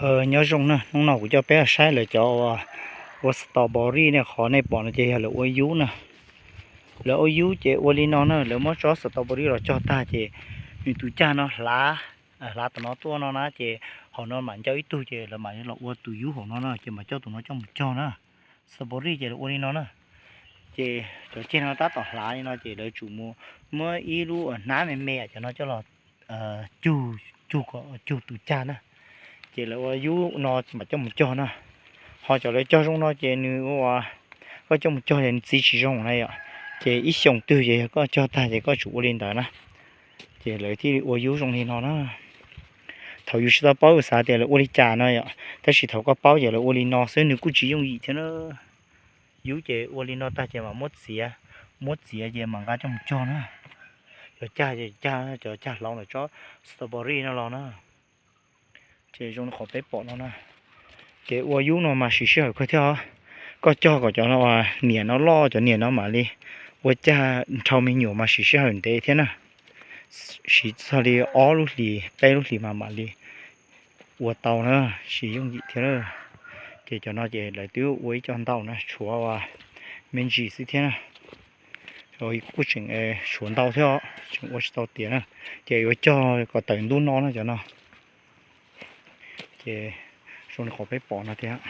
Nyob zoo na, hnub no kuv coj peb saib lawv cov ua strawberry ne, qhov nej pom no ces yog lawv ua yub na. Lawv ua yub ces ua li no na, lawv muab tsob strawberry los cog tag ces nws tus cag no hlav, hlav tom no tuaj no na, ces hauv no mam nco ib tug ces lawv mam los ua tus yub hauv no na, ces mam coj tus no coj mus cog na. Strawberry ces lawv ua li no na. Ces cov ceg no tab tom hlav li no ces lawv tsum mus muab ib lub hnab me me cov no coj los cug, cug kom cug tus cag na. Ces lawv ua yub no mam coj mus cog na. Ho cov lawv cog zoo no ces nws ua, koj coj mus cog ces nws txiv tsis zoo na yom. Ces ib xyoos twg ces yog koj cog tag ces koj tsum ua li ntawd na. Ces lawv thiaj li ua yub zoo li no na. Thaum yus tsis tau paub yus xav tias lawv ua li cas no yom, tab sis thaum koj paub ces lawv ua li no xwb, nws kuj tsis yooj yim thiab na. Yub ces ua li no tag ces mam muab txiav, muab txiav ces mam nqa coj mus cog na. Cov cag, cov cag hlau ntawm tsob strawberry no los na. Ces zoo li qhov peb pom no na. Ces ua yub no mas siv sij hawm kawg thiab os. Koj cog kom cov niam no loj, cov niam no mam li ua cag nrhau me nyuam mas siv sij hawm ntev thiab na. Siv txog li ob lub hlis peb lub hlis mas mam li ua tau na, siv yooj yim thiab. Ces cov no ces lawv twb ua ib co ntau na, tshuav me ntsis xwb thiab na. Kuj tseem tshuav ntau thiab os, tseem ua tsis tau tiav na. Ces yuav cog kom tawm ntuj no na cov no. Ces zoo li qhov peb pom no tiag.